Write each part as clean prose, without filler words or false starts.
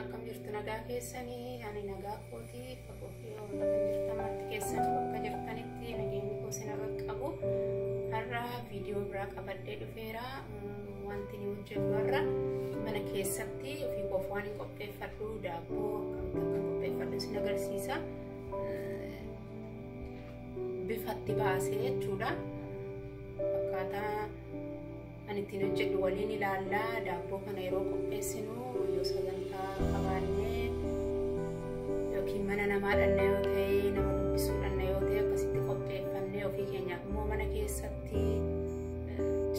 Akkam jirtu nagaa keessanii? Ani nagaa kootii fagoo fi kan jirtan marti keessan bakka jirtanitti nageenyi koo isin qaqqabu. Har'a viidiyoo biraa qabadhee dhufeera. Wanti ni hojjedhu har'a mana keessatti ofii koof waan hin qopheeffadhu daabboo akkamitti akka qopheeffadhu isin agarsiisa. Bifatti baasee jechuudha. Akkaataa ani ittiin hojjedhu waliin ilaallaa. Daabboo kana yeroo qopheessinu yoo sagantaa qabaannee yookiin mana namaa dhanna yoo ta'e, nama dubbisuu dhanna yoo ta'e, akkasitti qopheeffannee ofii keenyaaf immoo mana keessatti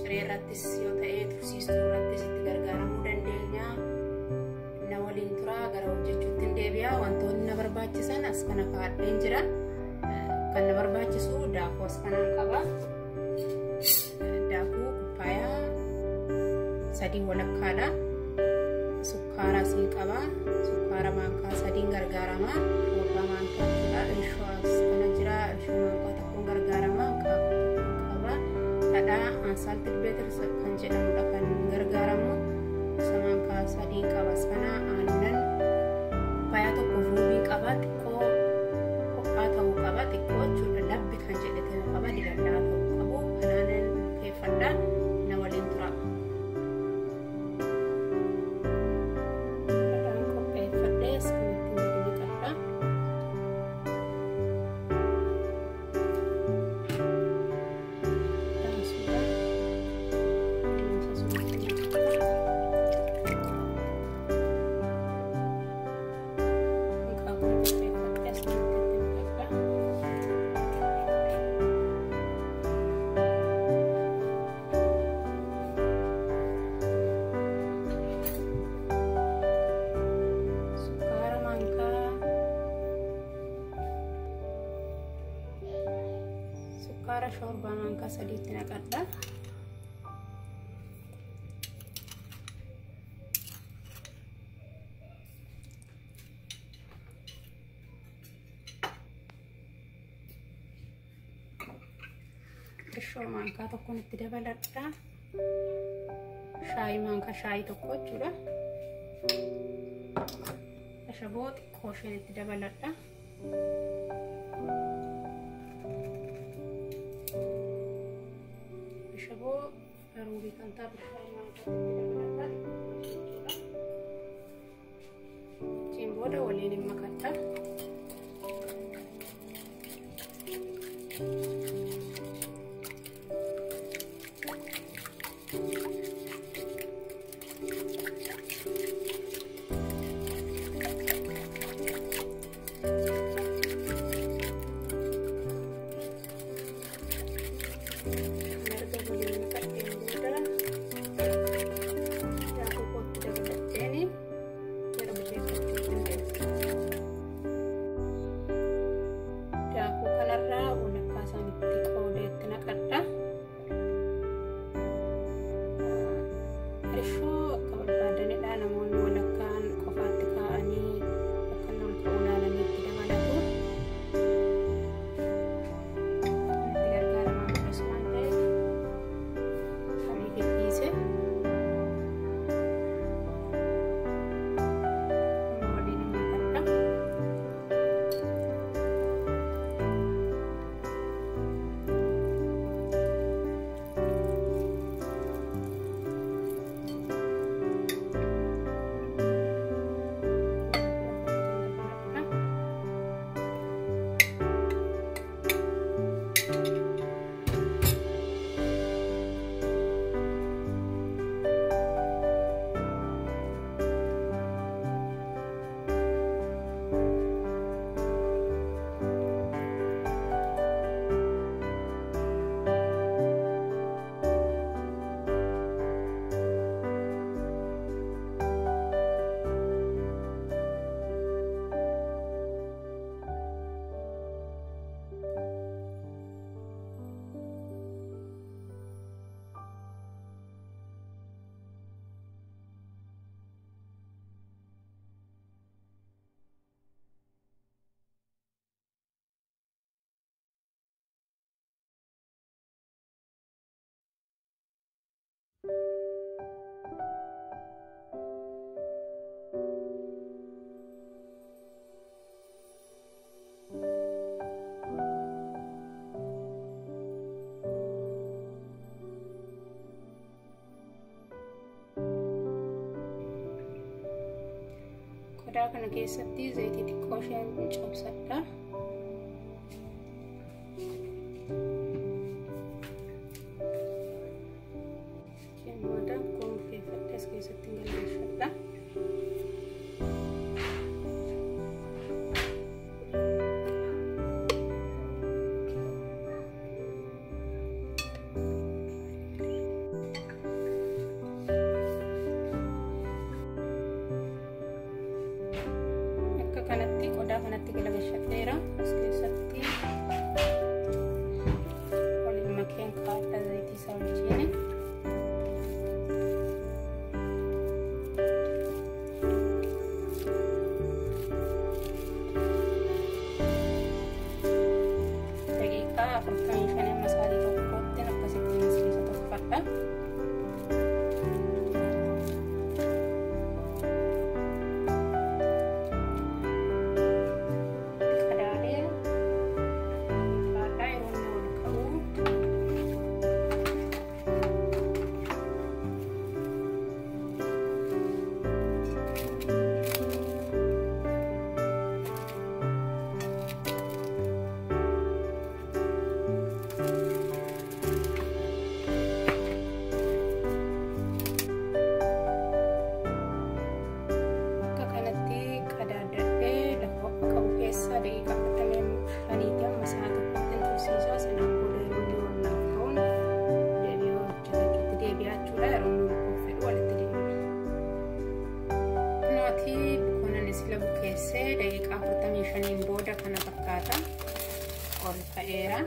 ciree irrattis yoo ta'e, tursiistuu irrattis itti gargaaramuu dandeenya. Na waliin turaa, gara hojjechuutti hin deebi'a. Wantoonni na barbaachisan as kana kaa'adheen jira. Kan na barbaachisu daakuu as kanaan qaba. Daakuu kubbaayaa 3 walakkaadha. Sukkaara asiin qaba. Sukkaara maankaa 3n gargaarama. Shoorbaa maankaa jechuudha. Irshoo as kana jira. Irshoo maankaa 1n gargaarama. Hanqaaquu 1 qaba. Dhadhaa unsalted butter kan jedhamudha kan gargaaramu. Isa maankaa 3n qaba as kana. Aannan kubbaayaa 1 ruubii qaba. Xiqqoo ho'aa ta'uu qaba. Xiqqoo jechuudha. Labbi kan jedhe ta'uu qaba. Diballaa ta'uu qabu. Kanaanan bukeeffadha. Na waliin tura. Dhadhaan qopheeffadhee as kanatti gadi naqadha. Daansuudhaan qilleensa sumatti naqadha. Hanqaaquu qopheeffadhee as kanatti itti naqadha. Sukkaara maankaa sukkaara shoorbaa maankaa 3tti naqadha. Irshoo maankaa 1n itti dabaladha. Shaayii maankaa shaayii 1 jechuudha. Ashaboo xiqqoo isheen itti dabaladha. Ashaboo ruubii kan taatu shaayii maankaa itti dabaladha jechuudha. Achiin booda waliin hin makadha. Erga waliin makadheen booda daakuu kootti dabaladheeni gara bukeeffachuutti hin deema. Kana keessatti zayitii xiqqoo isheen cabsadha. Isheen booda akkuma bukeeffadhe as keessatti galagalfadha. Kanatti qodaa kanatti galagalfadheera. As keessatti waliin makeen kaadha zayitii isaa wajjin. Daqiiqaa 45 amma sa'aatii tokkotti akkasitti as keessa tolfadha. Daqiiqaa 45 amma sa'a tokkotti tursiisaa. Sanaan booda yeroo inni ol naaf ka'uun deebi'ee hojjetachuutti deebi'aa jechuudha. Yeroo inni ol fedhu walitti deebi'a. Kunooti bukoon sila bukeessee daqiiqaa 45 booda kana fakkaata ol ka'eera.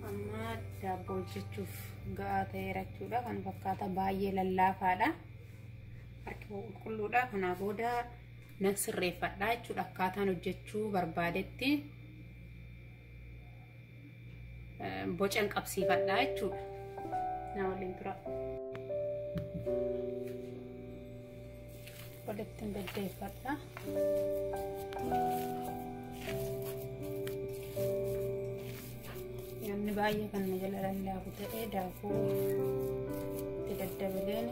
Amma daabboo hojjechuuf ga'aa ta'eera jechuudha. Kana fakkaata baay'ee lallaafaadha. Harki qulqulluudha. Kanaa booda nan sirreeffadha jechuudha. Akkaataan hojjechuu barbaadetti bocan qabsiifadha jechuudha. Na waliin tura. Walitti deddeeffadha. Nyaanni baay'ee kan na jala lallaafu ta'ee daakuu itti daddabaleen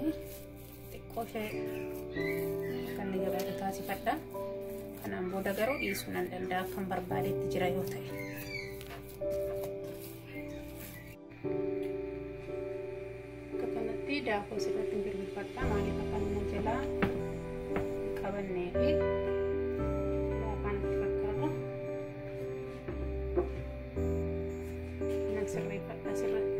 xiqqoo ishee kan inni jabaatu taasifadha. Kanaan booda garuu dhiisuu nan danda'a akkan barbaadetti jira yoo ta'e. Akka kanatti daakuu asirratti birbirfadha. Maaliif akka inni jalaa hin qabannee fi laafaan itti fakkaata. Nan sirreeffadha asirratti.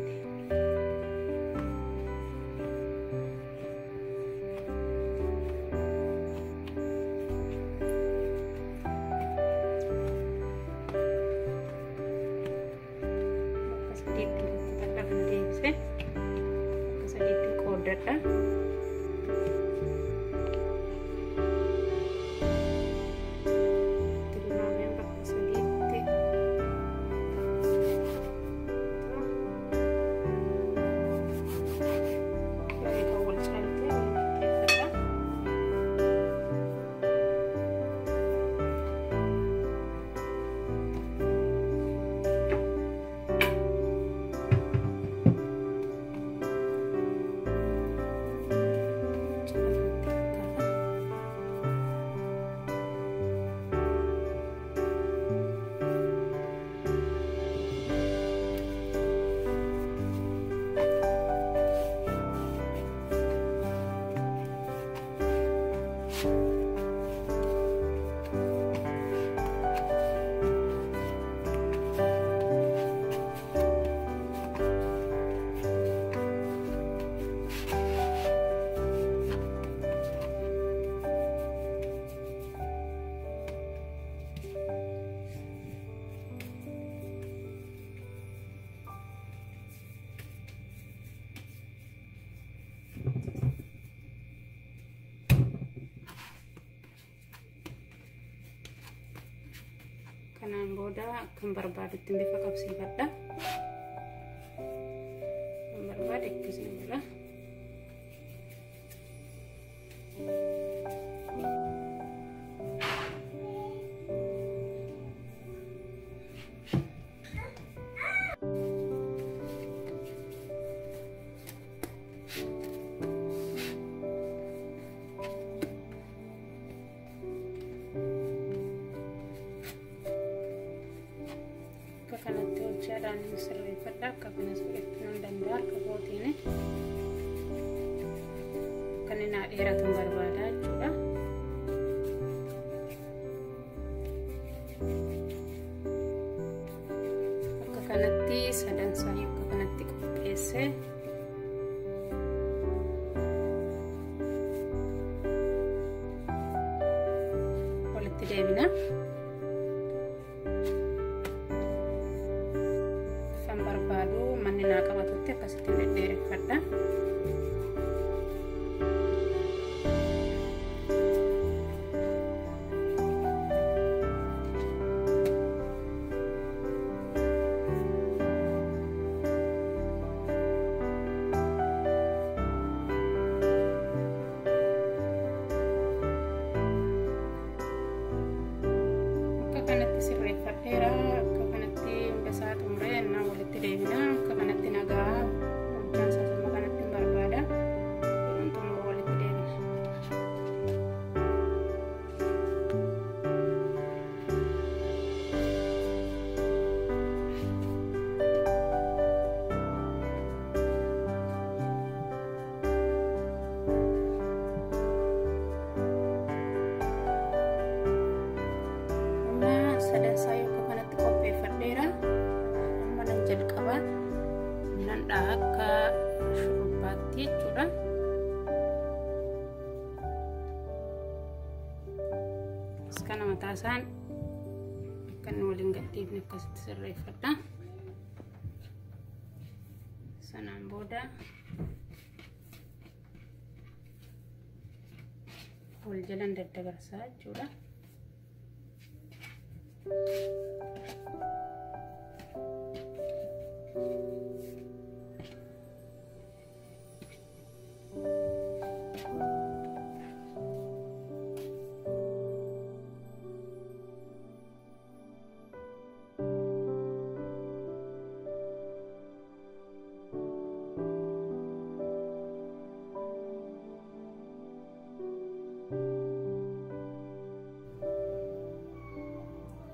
Sadiitti kukkutadha kan deebise akka sadiitti qooddadha. Tilmaameen bakka sadiitti yeroo wal caaltee waliin qixxeeffadha. Kanaan booda akkan barbaadutti bifa qabsiifadha. Kan barbaade akkasuma godha. Hojjaadhaan sirreeffadha. Akka kanas godhachuu nan danda'a harka kootiin. Akka inni naa dheeratu barbaada jechuudha. Akka kanatti sadan isaanii akka kanatti qopheesse. Walitti deebina. Kan barbaadu manni naa qabatutti akkasitti dhedheereffadha. Akka kanatti sirreeffadheera. Akka kanatti hunda isaa xumuree innaa walitti deebina. Akka kanatti nagaa hojjaan isaa sama kanatti hin barbaada. Yeroon xumuru walitti deebina. Amma sadan isaa akka kanatti qopheeffadheera. Amma nan jalqaba. Nan dhaha akka shurrubbaatti jechuudha. Kana mataa isaan akka inni waliin gadhiifne akkasitti sirreeffadha. Sanaan booda wal jalan daddabarsaa jechuudha.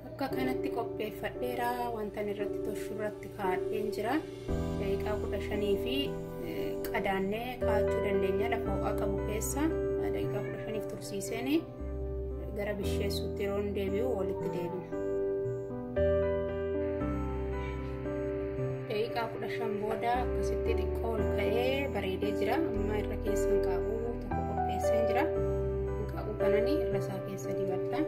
Akka kanatti qopheeffadheera. Wanta inni irratti toshu irratti kaa'adheen jira. Daqiiqaa 15 fi qadaannee kaa'achuu dandeenya. Lafa ho'aa qabu keessa daqiiqaa 15 tursiiseen gara bisheessuutti yeroo deebi'u walitti deebina. Daqiiqaa 15 booda akkasitti xiqqoo ol ka'ee bareedee jira. Amma irra keessa hanqaaquu tokko qopheesseen jira. Hanqaaquu kanani irra isaa keessa dibadha.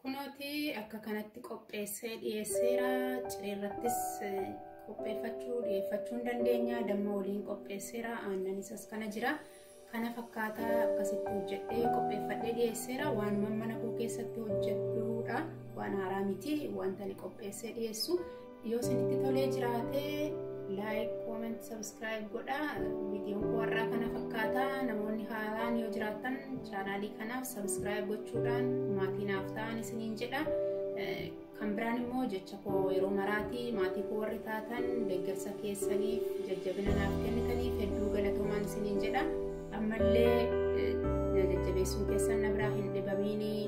Kunooti akka kanatti qopheessee dhiyeesseera. Ciree irrattis qopheeffachuu dhiyeeffachuu hin dandeenya. Damma waliin qopheesseera. Aannan isas kana jira. Kana fakkaataa akkasitti hojjedhee qopheeffadhee dhiyeesseera. Waanuma mana koo keessatti hojjedhuudha. Waan haaraa miti wanta ani qopheessee dhiyeessu. Yoo isinitti tolee jiraate like, comment, subscribe godhaa. Viidiyoon koo har'aa kana fakkaataa. Namoonni haaraan yoo jiraatan chaanaalii kanaaf subscribe gochuudhaan maatii naaf ta'an isiniin jedha. Kan biraan immoo jecha koo yeroo maraatii maatii koo warri taatan deeggarsa keessaniif jajjabina naaf kennitaniif hedduu galatoomaan isiniin jedha. Ammallee na jajjabeessuun keessan na biraa hin dhibamiinii,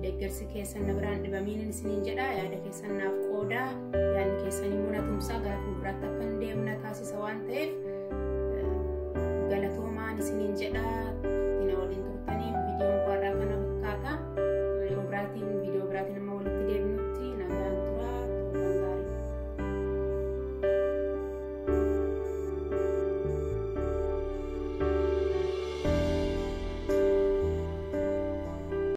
deeggarsi keessan na biraa hin dhibamiin isiniin jedha. Yaada keessan naaf qoodaa, yaadni keessan immoo na tumsaa gara fuulduraatti akka hin deemne taasisa waan ta'eef galatoomaan isiniin jedha.